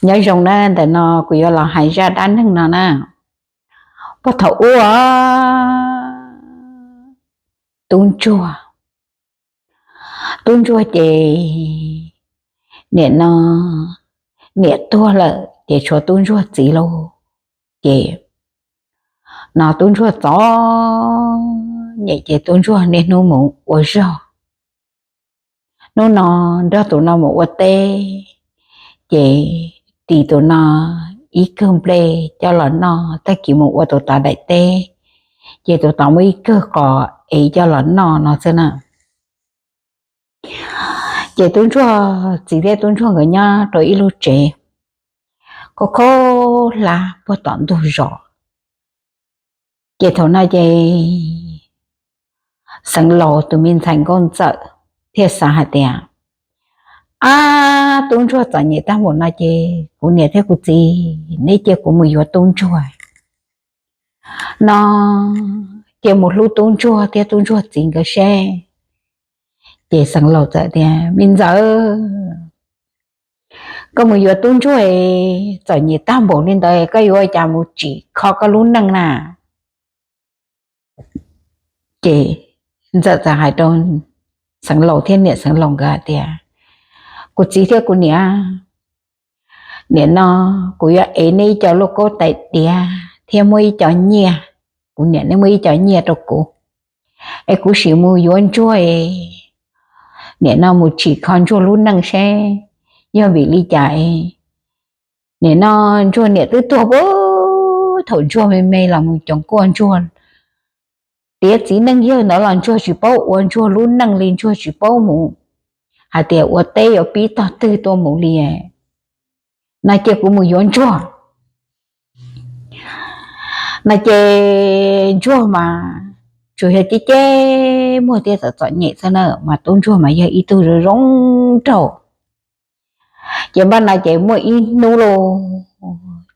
Nyob zoo na, ntawm no kuv yuav los hais zaj dab neeg no na. Puag thaum ub, tub ntsuag, tub ntsuag ces nim no niam tuag lawm ces tshuav tub ntsuag txiv lauj. Ces no tub ntsuag txom nyem ces tub ntsuag niaj hnub mus ua zog. Hnub no nrog tus no mus ua teb, ces tis tus no ib kawg nplej coj los noj, tag kis mus ua tus tod daim teb, ces tus tod muaj ib kawg qos es coj los noj no xwb na. Ces tub ntsuag txiv thiab tub ntsuag nkawd nyob rau ib lub tsev khov kho hlab puag tom ntug zos. Ces thaum no ces xeev laus tus me ntxhais nkauj ntxawm thiaj xav hais tias, ab, tub ntsuag txom nyem tag npaum no ces kuv niam thiab kuv txiv neb cia kuv mus yuav tub ntsuag no, cia mus hlub tub ntsuag thiab tub ntsuag txiv nkawd seb. Ces xeev laus txawm tias, me ntxawm, koj mus yuav tub ntsuag txom nyem tag npaum li ntawd koj yuav ua cas mus tsim kho koj lub neej na? Ces ntxawm txawm hais rau xeev laus thiab niam xeev laus nkawd hais tias, kuv txiv thiab kuv niam, nim no kuv yuav ev neb ib co lauj kaub tais diav thiab muab ib co nyiaj, kuv niam neb muab ib co nyiaj rau kuv, es kuv sim mus yuav ntsuag, nim no mus tsim kho ntsuag lub neej seb yog vim li cas. Nim no ntsuag niam twb tuag puag thaum ntsuag me me los mus coos kuaj ntsuag tiav txiv neej yawg ntawd los ntsuag tsis paub ua ntsuag lub neej li, ntsuag tsis paub mus hais tias ua teb yuav pib tog twg tuaj mus li no, cia kuv mus yuav ntsuag no. Ces ntsuag mas tsuas yog ceb ceb muag thiab txom txom nyem xwb na, mas tub ntsuag mas yog ib tug zoo zoo nraug. Ces npaj no ces muaj ib hnub lauj,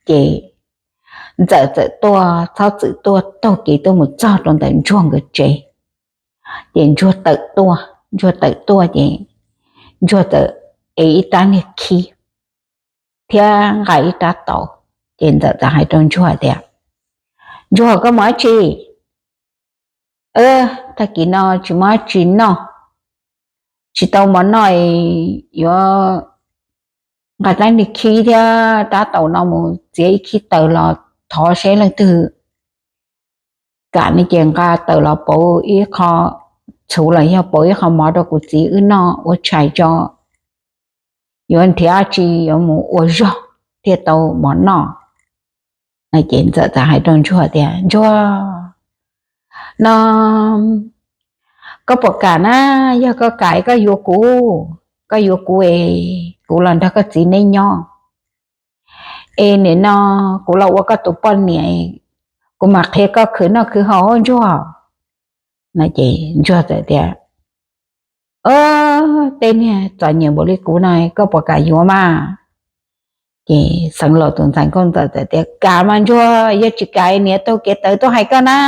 ces ntxawm txawm tuaj txhob txwm tuaj taug kev tuaj mus txog rau ntawm ntsuag nkawd tsev. Ces ntsuag tawm tuaj, ntsuag tawm tuaj ces ntsuag txawm ev ib rab niag khib thiab nqa ib rab taus. Ces ntxawm txawm hais rau ntsuag tias, ntsuag, koj mus dab tsi? Tag kis no tsis muaj dab tsi noj, tsis tau mov noj, yuav nqa rab niag khib thiab rab taus no mus txiav ib khib taws los thov seb leej twg kam ne, ces nqa taws los pauv ib qho txhuv los yog pauv ib qho mov rau kuv txiv wb noj ua tshais tso, yuav nrhiav dab tsi yuav mus ua zog thiaj tau mov noj. Ces ntxawm txawm hais rau ntsuag tias, ntsuag, no koj puas kam na? Yog koj kam koj yuav kuv, koj yuav kuv es kuv los nrog koj txiv neb nyob, es nim no kuv los ua koj tus poj niam, kuv mam qhia koj khwv noj khwv haus ntsuag. Ces ntsuag txawm tias, o, tej niag txom nyem npaum li kuv no koj puas kam yuav mas? Ces xeev laus tus ntxhais nkauj ntxawm txawm tias, kam mas ntsuag, yog tsis kam niam taug kev tawv tuaj hais koj na.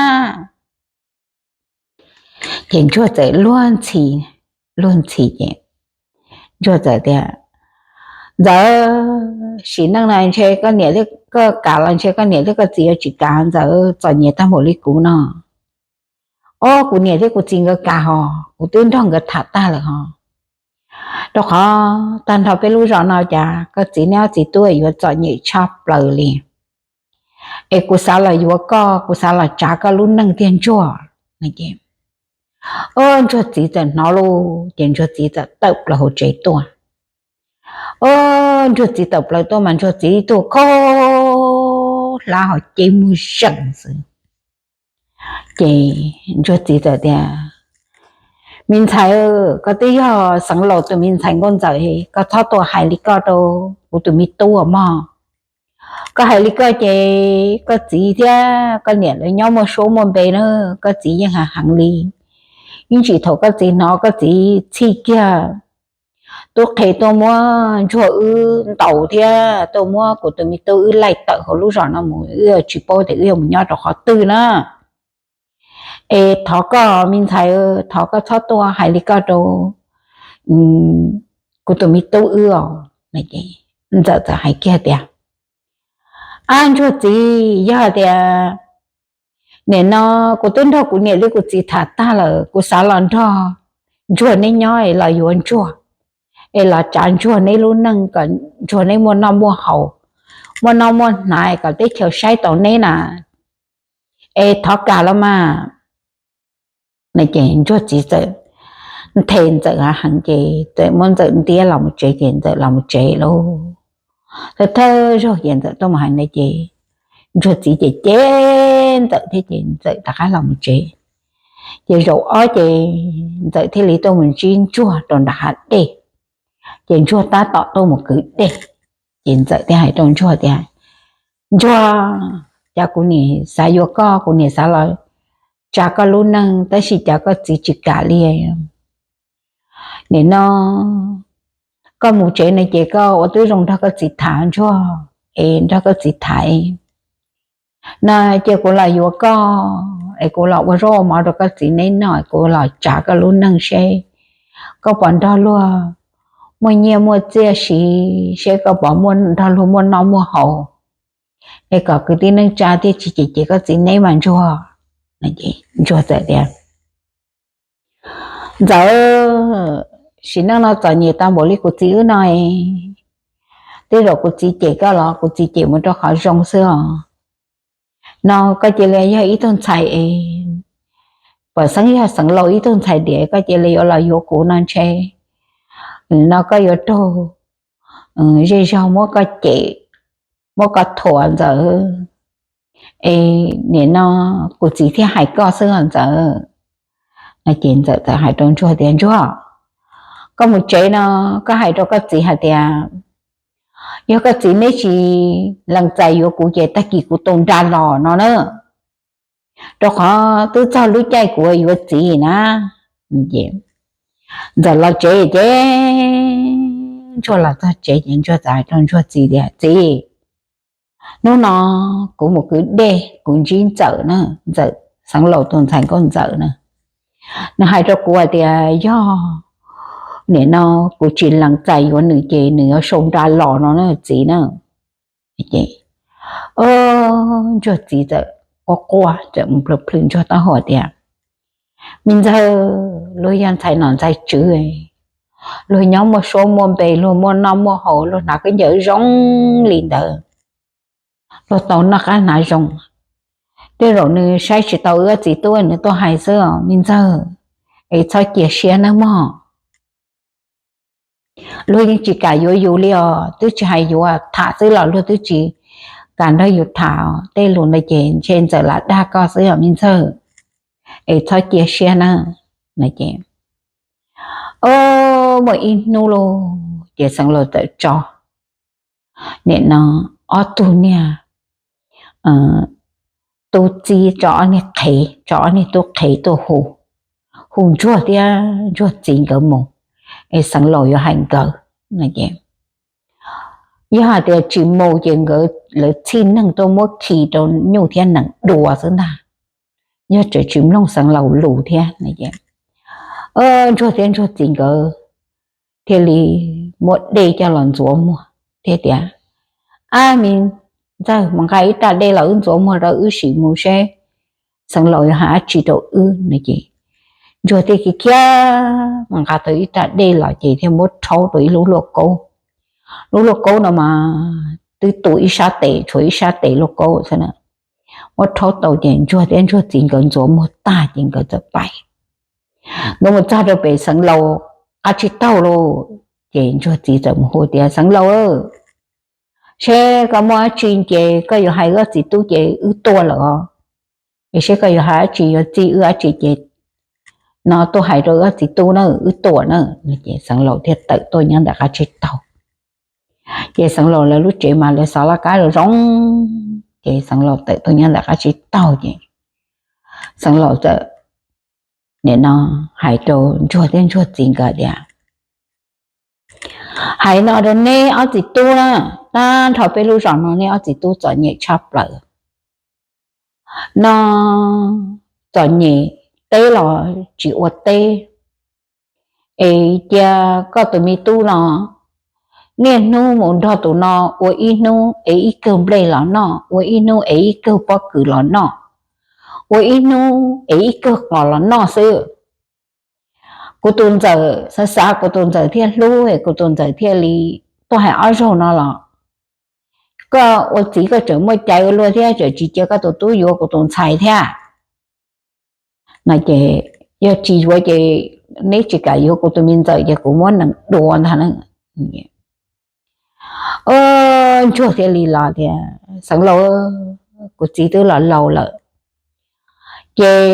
Ces ntsuag txawm luag ntxhi, luag ntxhi ces ntsuag txawm tias, ntxawm, sim neej no ntshe koj niam, koj kam los ntshe koj niam thiab koj txiv yuav tsis kam ntxawm, txom nyem tag npaum li kuv no. O, kuv niam thiab kuv txiv nkawd kam hos, kuv twb nrog nkawd tham tag lawm hos, rau qhov tag nrho peb lub zos no cas koj txiv neb ob txiv tub yuav txom nyem tshaj plaws li. Es kuv xav los yuav koj, kuv xav los tsav koj lub neej tiag ntsuag. O, ntsuag txiv txawm hnov lauj, ces ntsuag txiv txawm tawm plaws hauv tsev tuaj. O, ntsuag txiv tawm plaws tuaj mas ntsuag txiv tuaj kho hlab hos ces muag zeem xwb. Ces ntsuag txiv txawm tias, me ntxhais, koj twb yog xeev laus tus me ntxhais nkauj ntxawm, koj txhob tuaj hais li koj rau kuv tus me tub mog. Koj hais li koj ces koj txiv thiab koj niam lawv nyob muaj suab muaj npe na, koj txiv yeej heev heev li. Ib ntsis thaum koj txiv hnov koj txiv txhij kiag tub qhe tuaj muab ntsuag wb ntaus thiab tuaj muab kuv tus me tub wb laij tawm hauv lub zos no mus, wb tsis paub tias wb yuav mus nyob rau qhov twg na. Es thov koj me ntxhais, thov koj txhob tuaj hais li koj rau kuv tus me tub wb os. Ntxawm txawm hais kiag tias, Ab Ntsuag txiv, yog tias nim no kuv twb nrog kuv niam thiab kuv txiv tham tag lawm, kuv xav los nrog Ntsuag neb nyob es los yuav Ntsuag, es los tsav Ntsuag neb lub neej kom Ntsuag neb muaj noj muaj haus, muaj noj muaj hnav kom teb chaws saib taus neb na, es thov kam los mas. Ces Ntsuag txiv txawm nthe Ntxawm heev ces txawm muab Ntxawm ntiab los mus tsev ces Ntxawm los mus tsev lauj. Thawj thawj zaug ces Ntxawm tuaj mus hais ntawd ces Ntsuag txiv ces cem Ntxawm thiab ces Ntxawm rov qab los mus tsev. Ces zaum ob ces Ntxawm thiaj li tuaj mus ntsib Ntsuag rau nram hav dej. Ces Ntsuag tab tom tuaj mus kwv dej, ces Ntxawm thiaj hais rau Ntsuag tias, Ntsuag, cas kuv niam xav yuav koj, kuv niam xav los tsav koj lub neej tab sis cas koj txiv tsis kam li. Nim no koj mus tsev no ces koj ua tib zoo nrog koj txiv tham Ntsuag, es nrog koj txiv tham no ces kuv los yuav koj es kuv los ua zaub ua mov rau koj txiv neb noj, kuv los tsav koj lub neej seb koj puas nrog luag muaj nyiaj muaj txiaj siv, seb koj puas nrog luag muaj noj muaj haus, es kom kwv tij neej tsa thiaj tsis cem cem koj txiv neb mas Ntsuag. Ntsuag txawm tias, Ntxawm, sim neej no txom nyem tau npaum li kuv txiv wb no, tej zaum kuv txiv cem koj los kuv txiv cem mus rau qhov zoo xwb os. No koj cia li yog ib tug ntxhais es, pam xeeb yog Xeev Laus ib tug ntxhais diam, koj cia li yuav los yuav kuv no ntshe no koj yuav raug zej zog muab koj cem, muab koj thuam Ntxawm. Es nim no kuv txiv thiaj hais koj xwb os Ntxawm. Ces Ntxawm txawm hais rau Ntsuag tias, Ntsuag, koj mus tsev no koj hais rau koj txiv hais tias, yog koj txiv neb tsis lees txais yuav kuv ces tag kis kuv tu nra los no na, rau qhov twb txog lub caij kuv yuav txiv na. Ntxawm los tsev ces Ntsuag los txog tsev ces Ntsuag txawm hais rau Ntsuag txiv tias, Txiv, hnub no kuv mus kwv dej kuv ntsib Ntxawm na, Ntxawm Xeev Laus tus ntxhais nkauj Ntxawm na, nws hais rau kuv hais tias yog nim no kuv tsis lees txais yuav nws ces nws yuav sau nra los no na txiv na. Ntsuag txiv txawm quaj quaj txawm mus plhws plhws Ntsuag taub hau tias, Me ntxawg, luag yog ntxhais nom ntxhais tswv, luag nyob muaj suab muaj npe, luag muaj noj muaj haus, luag hnav khaub ncaws zoo li ntawd, luag tau noj qab hnav zoo. Tej zaum nws saib tsis tau wb txiv tub nws tuaj hais xwb os me ntxawg, es txhob cia siab nawb mog. Luag yeej tsis kam yuav yus li os, twb tsis hais yuav, tham xwb los luag twb tsis kam nrog yus tham. Tej lus no ces ntshe Ntxawm lam dag koj xwb os me ntxawg, es txhob cia siab na. Muaj ib hnub lauj, ces Xeev Laus txawm tso nim no ob tug niag tub txib, tso ob niag qhev, tso ob niag tub qhev tuaj hu, hu Ntsuag thiab Ntsuag txiv nkawd mus, es Xeev Laus yuav hais nkawd. Yog hais tias tsis mus ces nkawd, lawv txhij neeg tuaj muab khi rau nyuj thiab nees dua xwb ntag, yog tseem tsis mloog Xeev Laus lus thiab. Ntsuag thiab Ntsuag txiv nkawd thiaj li muab dej coj los ntxuav muag thiab tias, Ab me ntxawg, mus nqa ib raj dej los wb ntxuav muag rau wb sim mus seb Xeev Laus yuav hais dab tsi rau wb no ces Ntsuag thiaj khiav khiav mus nqa tau ib raj dej los ces thiaj muab rhaub rau ib lub lauj kaub. Lub lauj kaub no mas twb tu ib sab tes, tshuav ib sab tes lauj kaub xwb na. Muab rhaub tau ces Ntsuag thiab Ntsuag txiv nkawd ntxuav muag tag ces nkawd txawm pais. Nkawd mus txog rau pem Xeev Laus qab tsib taug lauj, ces Ntsuag txiv txawm mus hu tias, Xeev Laus, seb koj muaj dab tsi ces koj yuav hais wb txiv tub ces wb tuaj lawm os. Es seb koj yuav hais dab tsi, yuav txib wb dab tsi ces no tuaj hais rau wb txiv tub na, wb tuaj na. Ces Xeev Laus thiaj tawm tuaj nyob ntawm qab tsib taug. Ces Xeev Laus lawv lub tsev mas lawv xov laj kab zoo zoo, ces Xeev Laus tawm tuaj nyob ntawm qab tsib taug ces Xeev Laus txawm nim no hais rau Ntsuag thiab Ntsuag txiv nkawd tias, Hais no rau neb ob txiv tub na, tag nrho peb lub zos no neb ob txiv tub txom nyem tshaj plaws. No txom nyem, teb los tsis ua teb, es cia koj tus me tub no niaj hnub mus nrog tus no ua ib hnub es ib kawg nplej los noj, ua ib hnub es ib kawg pob kws los noj, ua ib hnub es ib kawg qos los noj xwb. Kuv tus ntxawm xav xav kuv tus ntxawm thiaj hlub, kuv tus ntxawm thiaj li tuaj hais ob zaug no los, koj ua txiv koj tseem muaj cai ua luaj thiab, tseem tsis cia koj tus tub yuav kuv tus ntxhais thiab no ces, yog tsis yuav ces neb tsis kam yuav kuv tus me ntxawm ces kuv muab nees dua ntag na. Ntsuag thiaj li los tias, Xeev Laus, kuv txiv twb los laus lawm ces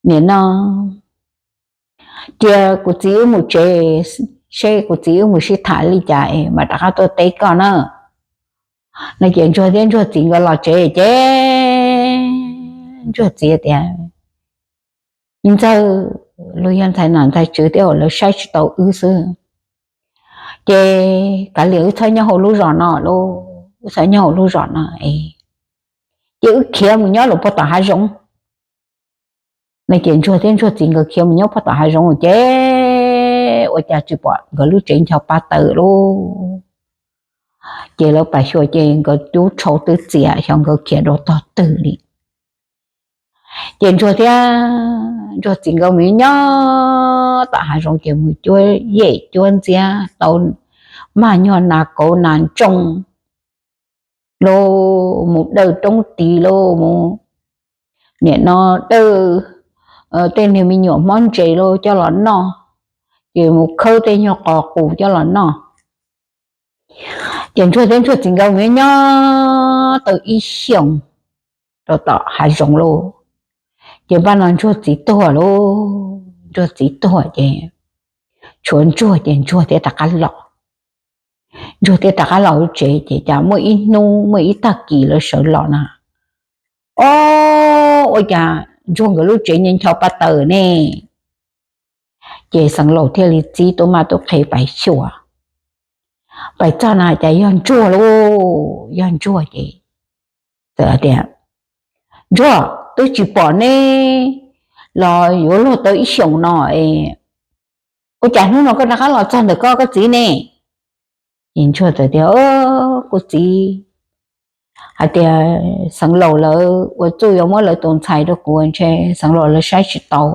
nim no cia kuv txiv wb mus tsev, seb kuv txiv wb mus sib tham li cas es mam rov qab tuaj teb koj na. No ces Ntsuag thiab Ntsuag txiv nkawd los tsev ces Ntsuag txiv tias, Me ntxawg, luag yog ntxhais nom ntxhais tswv thiab uas lawv saib tsis tau wb xwb, ces kav liam wb txhob nyob hauv lub zos no lauj, wb txhob nyob hauv lub zos no es, ces wb khiav mus nyob lawm puag tom hav zoov. No ces Ntsuag thiab Ntsuag txiv nkawd khiav mus nyob puag tom hav zoov ces ua cas tsis pom nkawd lub tsev ncho pa taws lauj. Ces lawv pam xyuas ces nkawd cub tshau twb txias xyov nkawd khiav rau tog twg li. Ces Ntsuag thiab Ntsuag txiv nkawd mus nyob tom hav zoov ces mus cuab yem cuab ntxiab tau mag nyuag nas kauv nas ntsooj lauj, mus dawj roob tis lauj, mus nim no dawj tej niag me nyuam hmob ntses lauj coj los noj, ces mus khawb tej nyuag qos qus coj los noj. Ces Ntsuag thiab Ntsuag txiv nkawd mus nyob tau ib xyoos rau tom hav zoov lauj, ces npaj no Ntsuag txiv tuag lauj. Ntsuag txiv tuag ces tshuav Ntsuag ces Ntsuag thiaj rov qab los. Ntsuag thiaj rov qab los lub tsev ces cas muaj ib hnub muaj ib tag kis lawv sawv los na, o, ua cas Ntsuag nkawd lub tsev ncho pa taws ne. Ces Xeev Laus thiaj li txib tub mab tub qhe pais xyuas, pais txog na cas yog Ntsuag lauj, yog Ntsuag ces txawm tias, Ntsuag, twb tsis pom neb los yuav luag tau ib xyoos no es, ua cas hnub no koj rov qab los txog ntawm koj koj txiv ne? Ces Ntsuag txawm tias, Kuv txiv, hais tias Xeev Laus lawv ua txuj yuav muab lawv tus ntxhais rau kuv ntshe Xeev Laus lawv saib tsis tau,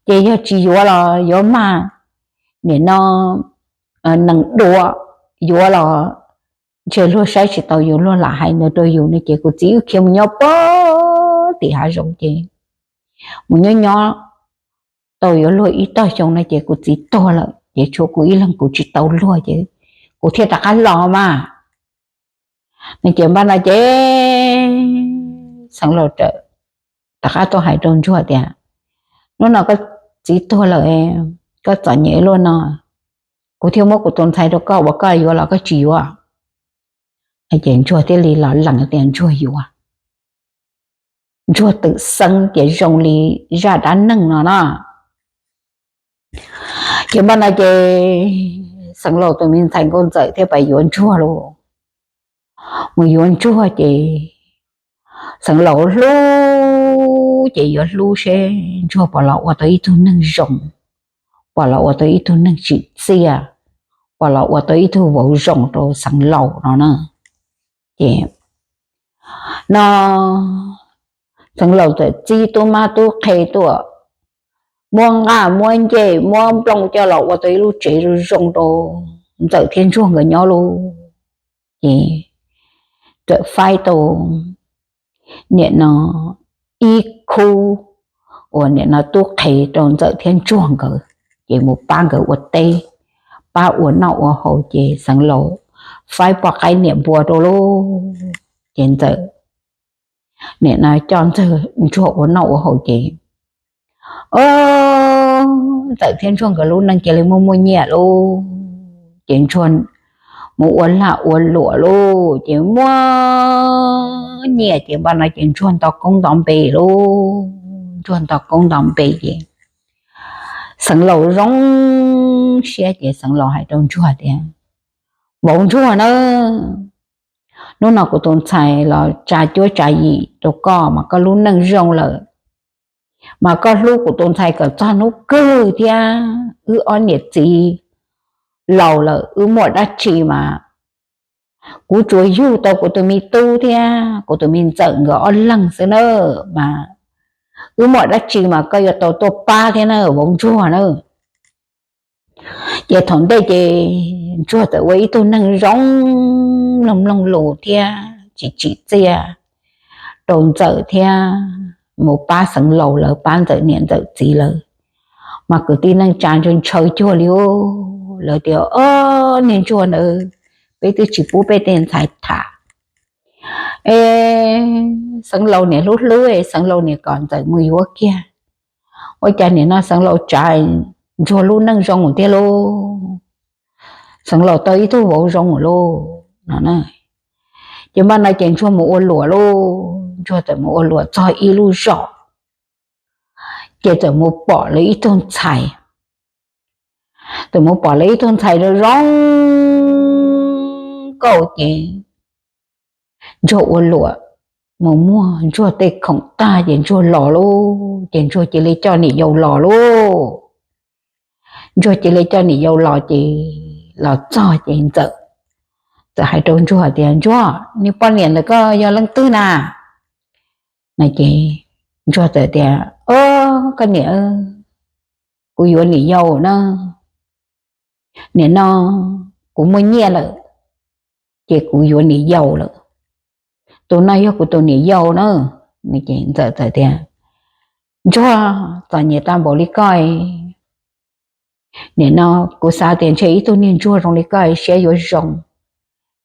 ces yog tsis yuav los yuav mag nim no nees dua, yuav los ntshe luag saib tsis tau yus, luag lam hais ntawd rau yus no ces kuv txiv wb khiav mus nyob puag tim hav zoov ces mus nyob nyob tau yuav luag ib tog xyoo no ces kuv txiv tuag lawm ces tshuav kuv ib leeg kuv tsis tau luag ces kuv thiaj rov qab los mas. No ces npaj no ces Xeev Laus rov qab tuaj hais rau Ntsuag tias, Hnub no koj txiv tuag lawm, koj txom nyem luaj no, kuv thiaj muab kuv tus ntxhais rau koj uas koj yuav los koj tsis yuav? Ces Ntsuag thiaj li los lees tias Ntsuag yuav. Ntsuag twm xeeb ces zoo li zaj dab neeg no na. Ces npaj no ces Xeev Laus tus me ntxhais Nkauj Ntxawm thiaj pais yuav Ntsuag lauj. Mus yuav Ntsuag ces Xeev Laus hlub ces yuav hlub seb Ntsuag puas los ua tau ib tug neeg zoo, puas los ua tau ib tug neeg tsim txiaj, puas los ua tau ib tug vauv zoo rau Xeev Laus no na. Ces no Xeev Laus txawm txib tub mab tub qhe tuaj, muab nqaj muab ncej muab nplooj coj los ua tau ib lub tsev zoo zoo rau Ntxawm thiab Ntsuag nkawd nyob lauj. Ces txawm faib tau nim no ib khub uas nim no tub qhe rau Ntxawm thiab Ntsuag nkawd, ces mus pab nkawd ua teb, pab ua noj ua haus ces Xeev Laus faib poj qaib niam npua rau lauj. Ces Ntxawm nim no coj Ntxawm Ntsuag ua noj ua haus ces, o, Ntxawm thiab Ntsuag nkawd lub neej cia li muaj muaj nyiaj lauj. Ces Ntsuag mus ua lag ua luam lauj, ces muaj nyiaj ces npaj no ces Ntsuag nto koob nto npe lauj, Ntsuag nto koob nto npe ces Xeev Laus zoo siab ces Xeev Laus hais rau Ntsuag tias, Vauv Ntsuag na, hnub no kuv tus ntxhais los tsa cuab tsa yim rau koj mas koj lub neej zoo lawm, mas koj hlub kuv tus ntxhais kom txog hnub kawg thiab wb ob niam txiv laus lawm, wb muaj dab tsi mas kuv tsuas yug tau kuv tus me tub thiab kuv tus me ntxawm nkawd ob leeg xwb na, mas wb muaj dab tsi mas koj yuav tau tuaj pab thiab na vauv ntsuag na. Ces thaum ntej ces ntsuag txawm ua ib tug neeg zoo mloog mloog lus thiab tsis tsim txiaj rau ntxawm thiab mus pab xeev laus lawv, pab ntxawm niam ntxawm txiv lawv. Mas kwv tij neej tsa ntshaw ntshaw cuag li, lawv tias, Ob, niag ntsuag ntawd peb twb tsis pub peb tej ntxhais tham, es xeev laus niam hlub hlub, xeev laus niam kom ntxawm mus yuav kiag. Ua cas nim no xeev laus tsav ntsuag lub neej zoo thiab lauj, xeev laus tau ib tug vauv zoo lauj no. Ces npaj no ces ntsuag mus ua luam lauj, ntsuag txawm mus ua luam txog ib lub zos, ces txawm mus pom lawv ib tug ntxhais, txawm mus pom lawv ib tug ntxhais zoo zoo nkauj ces ntsuag ua luam mus muag ntsuag tej khoom tag ces ntsuag los lauj, ces ntsuag cia li coj niam yau los lauj. Ntsuag cia li coj niam yau los ces los txog ces ntxawm txawm hais rau ntsuag tias, Ntsuag, niag poj niam ntawm koj yog leej twg na? No ces ntsuag txawm tias, Ob, koj niam, kuv yuav niam yau na. Nim no kuv muaj nyiaj lawm, ces kuv yuav niam yau lawm. Tus no yog kuv tus niam yau na. Ntxawm txawm tias, Ntsuag, txom nyem tag npaum li koj, nim no kuv xav tias ntshe ib tug niag ntsuag zoo li koj siab yuav zoo,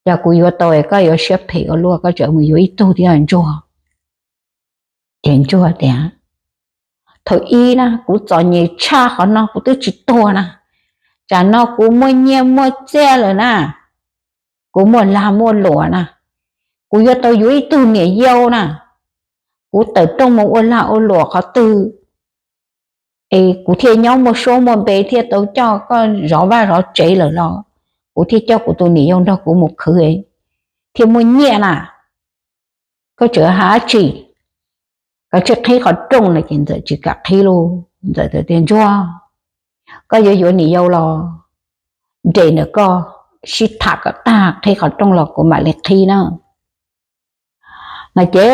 yog kuv yuav tau es koj yuav siab phem ua luaj, koj tseem mus yuav ib tug thiab ntsuag. Ces ntsuag tias, Thaum ub na kuv txom nyem tshaj qhov no kuv twb tsis tuag na, tsam no kuv muaj nyiaj muaj txiaj lawm na, kuv muaj lag muaj luam na, kuv yuav tau yuav ib tug niam yau na, kuv tawm rooj mus ua lag ua luam qhov twg es kuv thiaj nyob muaj suab muaj npe thiaj tau coj koj zov vaj zov tsev lawm los kuv thiaj coj kuv tus niam yau nrog kuv mus khwv thiaj muaj nyiaj na. Koj tseem hais dab tsi? Koj tsis qhib qhov rooj no ces ntxawm tsis kam qhib lauj. Ntxawm tias, Ntsuag, koj yuav yuav niam yau los nres ntawm koj, sib tham kom tag qhib qhov rooj los kuv mam li qhib na. No ces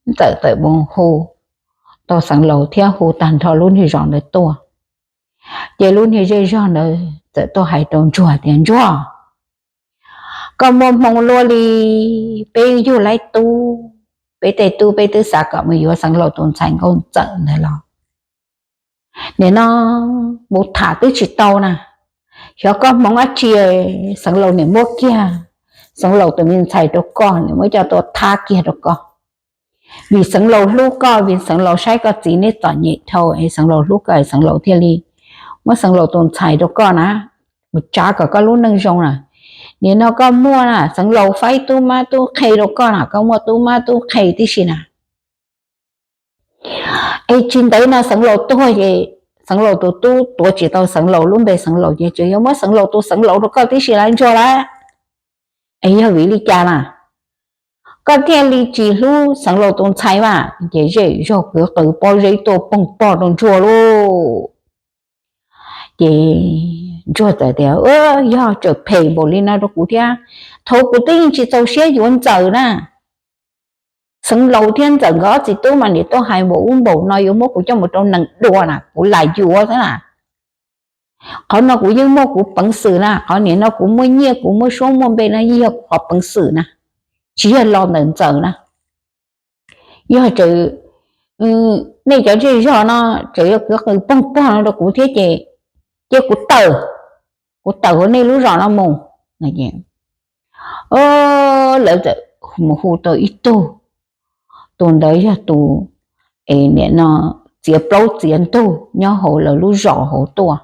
ntxawm txawm mus hu tau xeev laus thiab hu tag nrho lub niag zos ntawd tuaj. Ces lub niag zej zog ntawd txawm tuaj hais rau ntsuag tias, Ntsuag, koj muaj hmoo luaj li, peb yug laib tub, peb tej tub peb twb xav kom mus yuav xeev laus tus ntxhais nkauj ntxawm ntawd los nim no mus tham twb tsis tau na. Xyov koj hmoov dab tsi, xeev laus niam muab kiag xeev laus tus me ntxhais rau koj, niam muab coj tuaj thab kiag rau koj. Vim xeev laus hlub koj, vim xeev laus saib koj txiv neb txom nyem dhau es xeev laus hlub koj es xeev laus thiaj li muab xeev laus tus ntxhais rau koj na, mus tsav kom koj lub neej zoo na. Nim no koj muaj na, xeev laus faib tub mab tub qhe rau koj na, koj muaj tub mab tub qhe tib si na. Es tsis ntev no xeev laus tuag ces xeev laus tus tub tuav tsis tau xeev laus lub npe xeev laus ces tseem yuav muab xeev laus tus xeev laus rau koj tib si lawm ntsuag lawm. Es yog vim li cas na koj thiaj li tsis hlub xeev laus tus ntxhais mas? Ces zej zog kwv qw pob zeb tuaj poog pog rau ntsuag lauj. Ces ntsuag txawm tias, Yog tseem phem npaum li no rau kuv thiab, thaum kuv twb yeej tsis txaus siab yuav ntxawm na. Xeev laus thiab ntxawm nkawd ob txiv tub mas niam tuaj hais npaum ub npaum no yuav muab kuv coj mus rau nees dua na, kuv lam yuav xwb na. Qhov no kuv yeej muaj kuv peev xwm na, qhov nim no kuv muaj nyiaj kuv muaj suab muaj npe no yeej yog kuv qhov peev xwm na, tsis yog los ntawm ntxawm na. Yog tseem, nej cov zej zog no tseem yuav kwv qw poog pog no rau kuv thiab ces, ces kuv tawm, kuv tawm hauv nej lub zos no mus. Lawv txawm mus hu tau ib tug, tus ntawd yog tus, es nim no txiav plaub txiav ntug nyob hauv lawv lub zos hauv tuaj,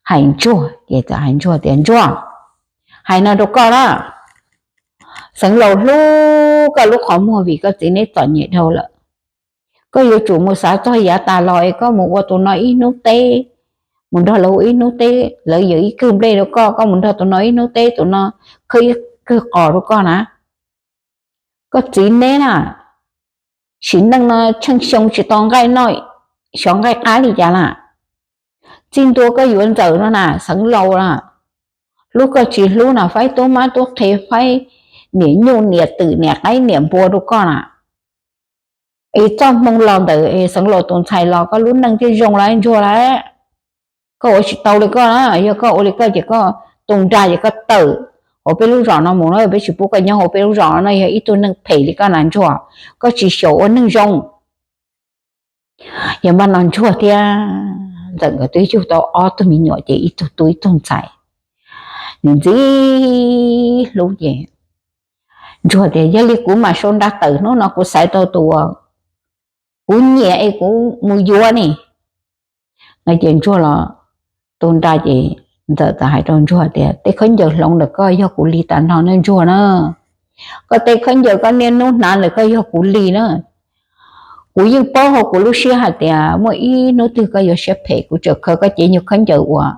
hais ntsuag ces txawm hais ntsuag tias, Ntsuag, hais no rau koj na, xeev laus hlub koj lub qhov muag vim koj txiv neb txom nyem dhau lawm. Koj yuav tsum mus xav txog yav tas los es koj mus ua tus no ib hnub teb, mus nrog lawv ua ib hnub teb, lawv yawm ib kawg nplej rau koj, koj mus nrog tus no ib hnub teb, tus no khawb ib kawg qos rau koj na. Koj txiv neb na, sim neej no tsheej xyoo tsis tau nqaij noj, xyov nqaij qab li cas na. txij ntua koj yuav Ntxawm no na, Xeev Laus na, hlub koj tsis hlub na, faib tub mab tub qhe, faib niam nyuj niam twm niam qaib niam npua rau koj na, es txoj hmoo los ntawm Xeev Laus tus ntxhais los koj lub neej thiaj zoo lawm Ntsuag lawm. Koj ua tsis tau li koj na, yog koj ua li koj ces koj tus nra ces koj tawm hauv peb lub zos no mus na, peb tsis pub koj nyob hauv peb lub zos no, yog ib tug neeg phem li koj na Ntsuag, koj tsis xyaum ua neeg zoo. Yog npaj no Ntsuag thiab Ntxawm nkawd twb yug tau ob tug me nyuam ces ib tug tub ib tug ntxhais, nws ntxim hlub ces Ntsuag tias, yog li kuv mam sau nra tawm, hnub no kuv xaiv tau tus uas kuv nyiam es kuv mus yuav ne. No ces Ntsuag los tu nra ces Ntxawm txawm hais rau Ntsuag tias, tej khaub ncaws hloov ntawm koj yog kuv li tas nrho na Ntsuag na. Koj tej khaub ncaws koj niaj hnub hnav ntawm koj yog kuv li na. Kuv yeej paub hauv kuv lub siab hais tias muaj ib hnub twg koj yuav siab phem, kuv tseem khaws koj cev nyuag khaub ncaws uas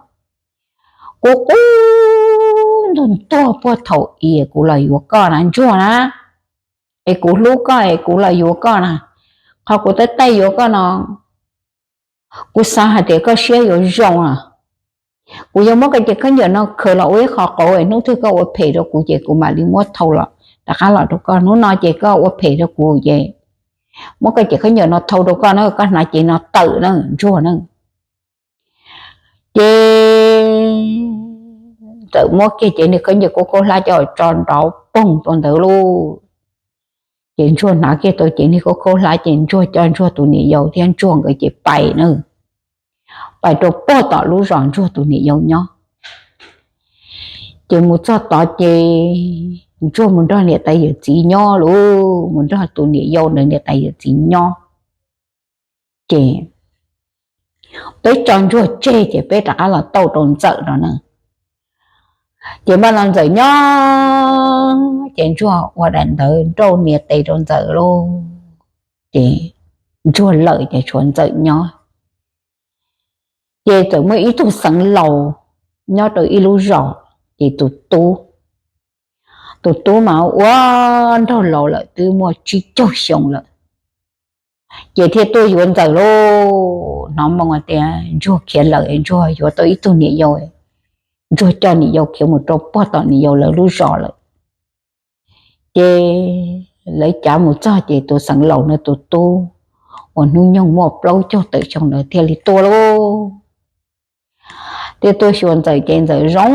qub qub ntuag ntuag puag thaum i kuv los yuav koj na Ntsuag na. Es kuv hlub koj es kuv los yuav koj na. Qhov kuv tab taij yuav koj no, kuv xav hais tias koj siab yuav zoo na. Kuv yuav muab koj cev khaub ncaws no khaws los ua ib qho qauv es hnub twg koj ua phem rau kuv ces kuv mam li muab thau los rov qab los rau koj. Hnub no ces koj ua phem rau kuv ces muab koj cev khaub ncaws no thau rau koj na, koj hnav cev no tawm na Ntsuag na. Ces Ntxawm muab kiag cev niag khaub ncaws khaub khaub hlab coj tso nrov poog rau ntawd lauj. Ces Ntsuag hnav kiag tau cev niag khaub khaub hlab ces Ntsuag coj Ntsuag tus niam yau thiab Ntsuag nkawd ces pais na, pais rau puag tom lub zos Ntsuag tus niam yau nyob. Ces mus txog tod ces Ntsuag mus nrog niam tais yawm txiv nyob lauj, mus nrog tus niam yau ntawd niam tais yawm txiv nyob. Ces peb tso Ntsuag tseg ces peb rov qab los tauj rau Ntxawm no na. Ces npaj no Ntxawm nyob ces Ntsuag ua daim ntawv nrauj nias tes rau Ntxawm lauj. Ces Ntsuag lawm ces tshuav Ntxawm nyob. Ces txawm muaj ib tug xeev laus nyob rau ib lub zos, ces tus tub, tus tub mas ua nraug laus lawm twb muaj tsib caug xyoo lawm. Ces thiaj tuaj yuav Ntxawm lauj. Hnov moo tias Ntsuag khiav lawm, Ntsuag yuav tau ib tug niam yau, Ntsuag coj niam yau khiav mus rau puag tom niam yau lawv lub zos lawm. Ces lawv cav mus txog ces tus xeev laus no tus tub uas hnub nyoog muaj plaub caug tawm xyoo ntawd thiaj li tuaj lauj. Thiaj tuaj xyuas Ntxawm ces Ntxawm zoo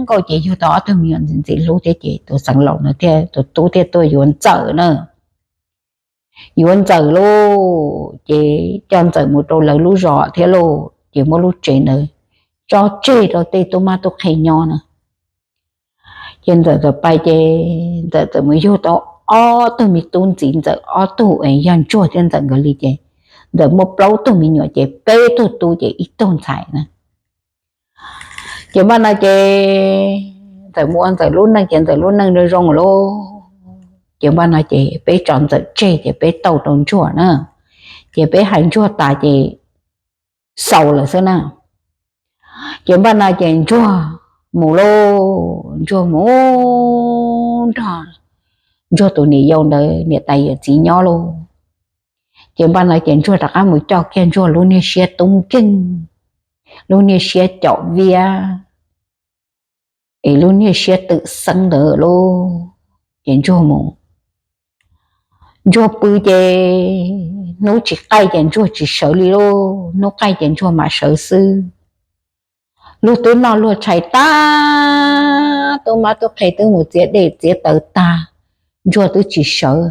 nkauj ces yug tau ob tug me nyuam ntxim ntxim hlub thiab ces tus xeev laus no thiab tus tub thiaj tuaj yuav Ntxawm na. Yuav Ntxawm lauj, ces coj Ntxawm mus rau lawv lub zos thiab lauj, ces muab lub tsev ntawd tso tseg rau tej tub mab tub qhe nyob na. Ces Ntxawm txawm pais ces Ntxawm txawm mus yug tau ob tug me tub ntxiv Ntxawm ob tug uas yog Ntsuag thiab Ntxawm nkawd li ces Ntxawm muaj plaub tug me nyuam ces peb tug tub ces ib tug ntxhais na. Ces npaj no ces Ntxawm mus ua Ntxawm lub neej ces Ntxawm lub neej zoo zoo lauj. Ces npaj no ces peb tso Ntxawm tseg ces peb tauj rau Ntsuag na. Ces peb hais Ntsuag tas ces xaus lawm xwb na. Ces npaj no ces Ntsuag mus lauj, Ntsuag mus nrog Ntsuag tus niam yau ntawd niam tais yawm txiv nyob lauj. Ces npaj no ces Ntsuag rov qab mus coj kiag Ntsuag lub niag siab tub nkeeg, lub niag siab caum viab, es lub niag siab twm xeeb ntawd lauj. Ces Ntsuag mus, Ntsuag pw ces hnub tsis qaij ces Ntsuag tsis sawv li lauj, hnub qaij ces Ntsuag mam sawv xwb. Luag twb noj luag tshais tag, tub mab tub qhe twb mus txiav dej txiav taws tag, Ntsuag twb tsis sawv.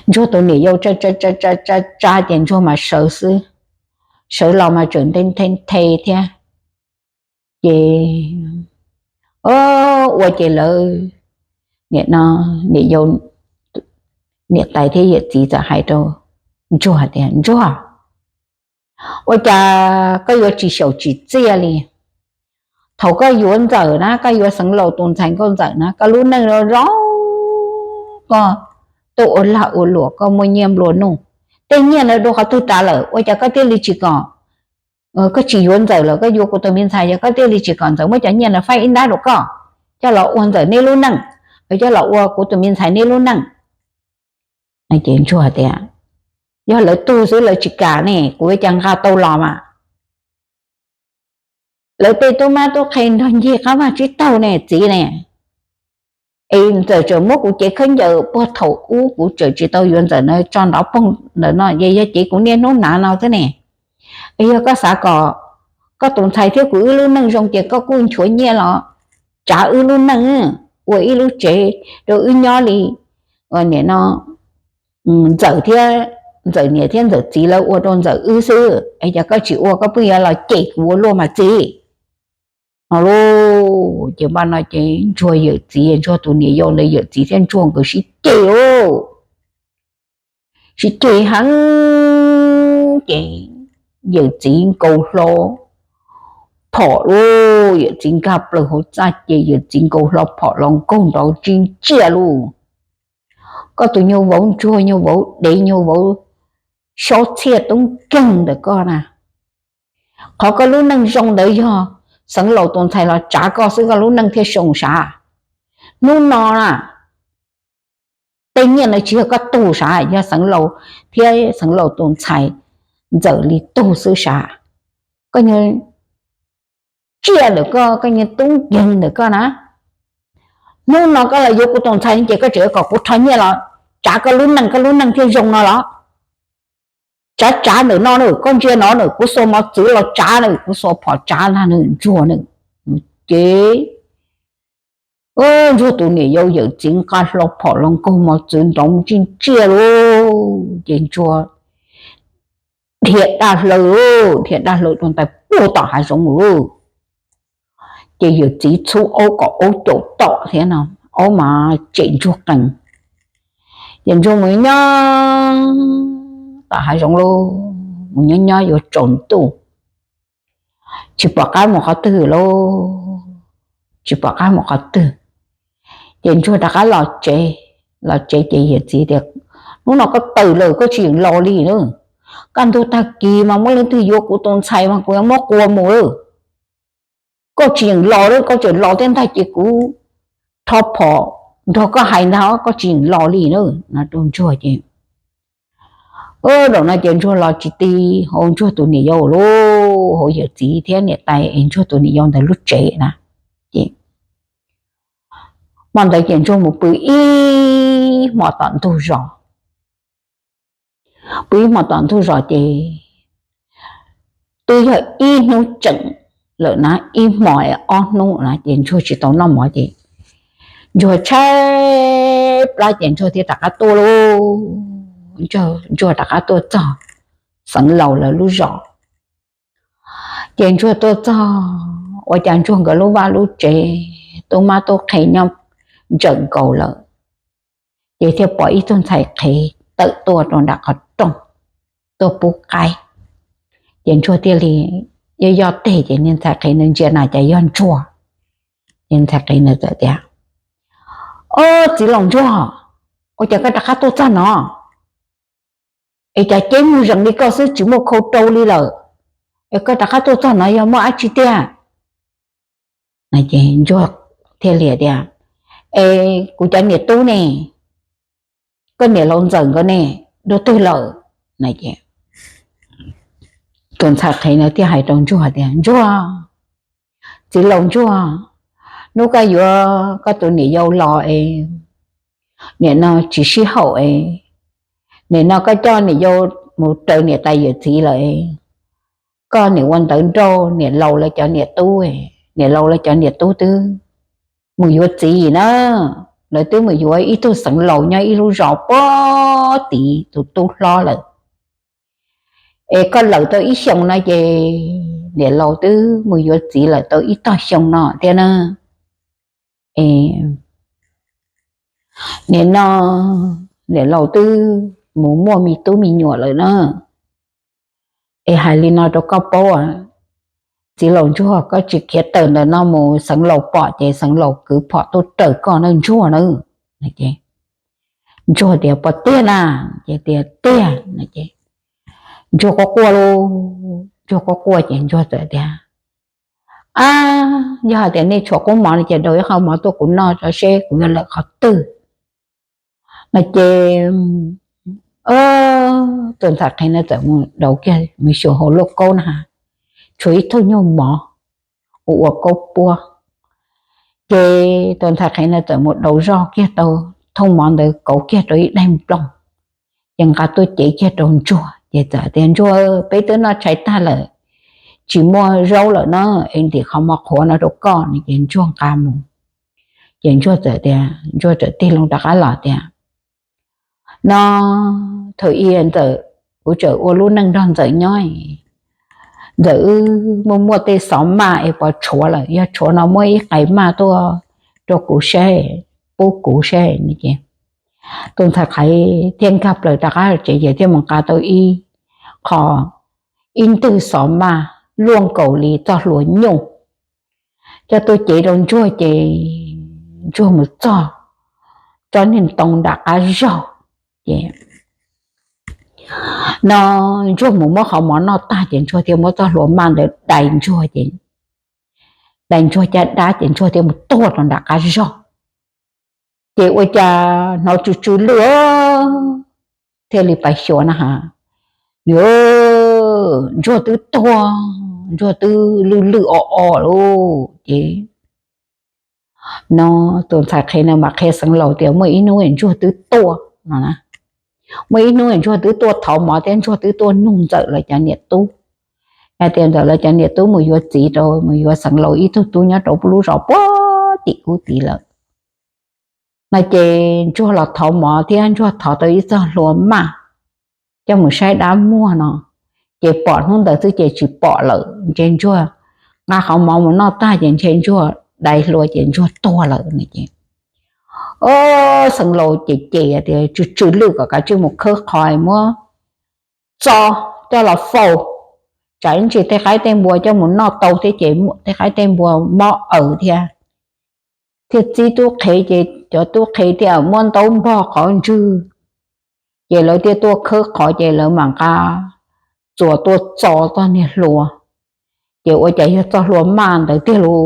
Ntsuag tus niam yau tsa tsa tsa ces Ntsuag mas sawv xwb, sawv los mas tseem nthe nthe thiab. Ces ua ces lawv, niam no, niam yau, niam tais thiab yawm txiv txawm hais rau Ntsuag tias, Ntsuag, ua cas koj yuav tsis xyaum tsis txiaj li? Thaum koj yuav Ntxawm na, koj yuav Xeev Laus tus ntxhais nkauj Ntxawm na, koj lub neej zoo zoo, koj tuaj ua lag ua luam, koj muaj nyiaj nplua nuj, tej nyiaj ntawd dua qhov twg tas lawm? Ua cas koj thiaj li tsis kom, koj tsis yuav Ntxawm lawm, koj yuav kuv tus me ntxhais, yog koj thiaj li tsis kom Ntxawm muab cov nyiaj ntawd faib ib nrab rau koj, coj los ua Ntxawm neb lub neej, coj los ua kuv tus me ntxhais neb lub neej? Ces Ntsuag tias, Yog lawv tug xwb lawv tsis kam ne, kuv ua cas nqa tau los mas. Lawv tej tub mab tub qhe nrog ncig qab vaj tsib taug ne txiv ne. Es Ntxawm tseem muab kuv cev khaub ncaws puag thaum ub kuv tseem tsis tau yuav Ntxawm na tso nrov poog ntawm no, ces yog cev kuv niaj hnub hnav no xwb ne. Es yog koj xav kom koj tus ntxhais thiab kuv wb lub neej zoo ces koj kuj nchuav nyiaj los tsav wb lub neej, ua ib lub tsev rau wb nyob li. Nim no Ntxawm thiab, Ntxawm niam thiab Ntxawm txiv lawv ua rau Ntxawm wb xwb es cas koj tsis ua, koj pheej yuav los cem kuv ua luaj mas txiv. No lauj, ces npaj no ces Ntsuag yawm txiv, Ntsuag tus niam yau ntawd yawm txiv thiab Ntsuag nkawd sib cem lauj, sib cem heev. Ces yawm txiv nkaus hlo phom lauj, yawm txiv nkag plaws hauv txaj ces yawm txiv nkaus hlo phom los nkaug nrov tsis ntsia lauj. Koj tus nyuag vauv Ntsuag, nyuag vauv dev, nyuag vauv xyob txhiaj tub nkeeg ntawm koj na, qhov koj lub neej zoo ntawd yog Xeev Laus tus ntxhais los tsav koj xwb koj lub neej thiaj zoo sav. Hnub no na, tej nyiaj no tsis yog koj tug sav, yog Xeev Laus thiab Xeev Laus tus ntxhais Ntxawm li tug xwb sav. Koj nyuag tsiaj ntawm koj, koj nyuag tub nkeeg ntawm koj na, hnub no koj los yuav kuv tus ntxhais ces koj tseem kom kuv rho nyiaj los tsav koj lub neej, koj lub neej thiaj zoo no los? Tsav tsav ntawm no na, koj ntsia no na, kuv xuas mos txwv los tsav na, kuv xuas phom tsav ntag na Ntsuag na. Ces Ntsuag tus niam yau yawm txiv nqa hlo phom los nkaug mos txwv nrov tsis ntsia lauj, ces Ntsuag dhia daj hlaws lauj, dhia daj hlaws rau ntais puag tom hav zoov lauj. Ces yawm txiv txhub aub kom aub caum tom thiab no, aub mas tsem Ntsuag qees. Ces Ntsuag mus nyob tom hav zoov lauj, mus nyob nyob yuav tsaus ntuj, tsis pom qab mus qhov twg lauj, tsis pom qab mus qhov twg. Ces Ntsuag rov qab los tsev, los tsev ces yawm txiv tias, hnub no koj tawm lawm koj tsis yeem los li na. Kaj ntug tag kis mas muab leej twg yuav kuv tus ntxhais mas kuv yuav muab quas mus lawm. Koj tsis yeem los lawm, koj tseem los thiab ntag ces kuv rho phom nrog koj hais ntag, koj tsis yeem los li na, no rau Ntsuag ces zaum no ces Ntsuag los tsis ti hauv Ntsuag tus niam yau lauj, hauv yawm txiv thiab niam tais es Ntsuag tus niam yau ntawd lub tsev na. Ces hmo ntawd ces Ntsuag mus pw ib hmo tom ntug zos. Pw ib hmo tom ntug zos ces twb yog ib hnub tseem lawm na, ib hmo es ob hnub na ces Ntsuag tsis tau noj mov ces Ntsuag tshaib plab ces Ntsuag thiaj rov qab tuaj lauj. Ntsuag rov qab tuaj txog Xeev Laus lawv lub zos. Ces Ntsuag tuaj txog ua cas Ntsuag nkawd lub vaj lub tsev tub mab tub qhe nyob ntsawm nkaus lawm. Ces thiaj pom ib tug ntxhais qhev tawm tuaj rau nram qhov rooj tuaj pub qaib. Ces Ntsuag thiaj li yoj yoj teg ces niag ntxhais qhev ntawd ntsia na cas yog Ntsuag. Ces ntxhais qhev ntawd txawm tias, Ob, txiv laus Ntsuag, ua cas koj rov qab tuaj txog no? Es cas ceb muag zees li koj xwb tsis muaj khau rau li lawm, es koj rov qab tuaj txog no yog muaj dab tsi tiag? Ces Ntsuag thiaj li tias, Es kuv cov niam tub ne, koj niam laus Ntxawm nkawd ne, dua twg lawm? Tus ntxhais qhev no thiaj hais rau Ntsuag tias, Ntsuag, txiv laus Ntsuag, hnub koj yuav koj tus niam yau los es, nim no tsis sib haum es, nim no koj coj niam yau mus raws niam tais yawm txiv lawm, koj nim ua ntawv nrauj niam laus lawv cov niam tub, niam laus lawv cov niam tub twb mus yuav txiv na, lawv twb mus yuav ib tug Xeev Laus nyob ib lub zos puag tid tus tub hlob lawm. Es koj lawm tau ib xyoos no ces niam laus twb mus yuav txiv lawm tau ib tog xyoo no thiab na. Es nim no niam laus twb mus muaj me tub me nyuam lawm na. Es hais li no rau koj paub, txiv laus Ntsuag, koj tsis khiav tawm ntawm no mus Xeev Laus pom ces Xeev Laus kwv phom tuaj raws koj na Ntsuag na. Ntsuag tias, Puas tiag na? Ces tias, Tiag. Ntsuag quaj quaj lauj, Ntsuag quaj quaj ces Ntsuag txawm tias, Ab, yog hais tias nej tshuav qub mov no ces daus ib qho mov tuaj kuv noj tso seb kuv yuav lawm qhov twg. No ces Tus ntxhais qhev no txawm mus daus kiag mus xyuas hauv lauj kaub na has, tshuav ib thooj nyuag mov ua ua kaub puab. Ces tus ntxhais qhev no txawm mus daus zoj kiag tau thooj mov ntawd kauv kiag rau ib daim nplooj, ces nqa tuaj cev kiag rau ntsuag ces txawm tias, Ntsuag, peb twb noj tshais tag lawm, tsis muaj zaub lawm no, es ntim qhov mov qhuav no rau koj no. Ces ntsuag nqa mus. Ces ntsuag txawm tias, ntsuag txawm tig loo rov qab los tias, No, thaum i ntxawm kuv tseem ua lub neej nrog ntxawm nyob, ntxawm wb muaj muaj tej xov maj es pov tshuav lawm, yog tshuav no muab ib qais maj tuaj rau kuv saib, pub kuv saib. Tus ntxhais qhev thiaj nkag plaws rov qab tsev ces thiaj mus nqa tau ib qho, ib ntwg xov maj luaj nkaus li txoj hlua nyuj, coj tuaj cev rau ntsuag ces ntsuag mus txog tsob niag ntoo nram qab zog. Ces no ntsuag mus muab qhov mov noj tag ces ntsuag thiaj muab txoj hlua maj ntawd dai ntsuag ces, dai ntsuag caj dab ces ntsuag thiaj mus tuag rau nram qab zog. Ces ua cas hnov tsw tsw lwj thiaj li pais xyuas na has, yuav, ntsuag twb tuag, ntsuag twb lwj lwj o o lawm ces no tus ntxhais qhev no mas qhia xeev laus tias muaj ib hnub ntsuag twb tuaj no, muaj ib hnub ntsuag twb tuaj thov mov thiab ntsuag twb tuaj nug ntxawm lawv cov niam tub, hais tias ntxawm lawv cov niam tub mus yuav txiv rau, mus yuav xeev laus ib tug tub nyob rau lub zos puag tim kub tid lawm no. Ces ntsuag los thov mov thiab ntsuag thov tau ib txoj hlua maj coj mus saib dab muag no, ces pom hnub ntawd xwb ces tsis pom lawm. Ntshe ntsuag nqa qhov mov mus noj tag ces ntshe ntsuag dai hlua ces ntsuag tuag lawm no. Ces o, xeev laus ces cem tias tsw tsw lwj kom kav tsij mus khawb qhov muab txo coj los faus, tsam ib ntsis tej qaib tej npua coj mus noj tau thiab ces tej qaib tej npua mob aws thiab. Thiaj txib tub qhev ces cov tub qhev thiaj muab ntaub npog qhov ntswg, ces lawv thiaj tuaj khawb qhov ces lawv mam nqa txuas tuaj txo txoj niag hlua, ces ua cas yog txoj hlua maj ntawd tiag lauj.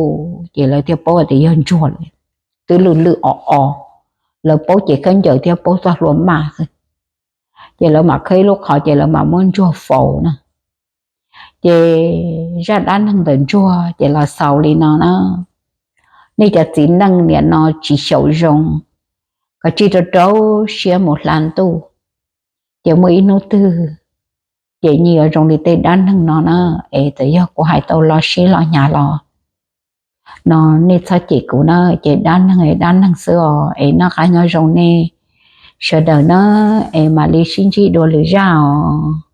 Ces lawv thiaj paub tias yog ntsuag lawm, twb lwj lwj o o, lawv paub ces khaub ncaws thiab paub txoj hlua maj xwb. Ces lawv mam khawb ib lub qhov ces lawv mam muab ntsuag faus na. Ces zaj dab neeg ntawm ntsuag ces los xaus li no na. Nej cov txiv neej niam no tsis xyaum zoo, koj tsij rau rau siab mus hla ntuj, ces muaj ib hnub twg ces nyias yuav zoo li tej dab neeg no na. Es txawm yog kuv hais tau los sib los hnyav los no nej txhob cem kuv na, ces dab neeg es dab neeg xwb os. Es noj qab nyob zoo nej sawv daws na, es mam li sib ntsib dua lwm zaj os.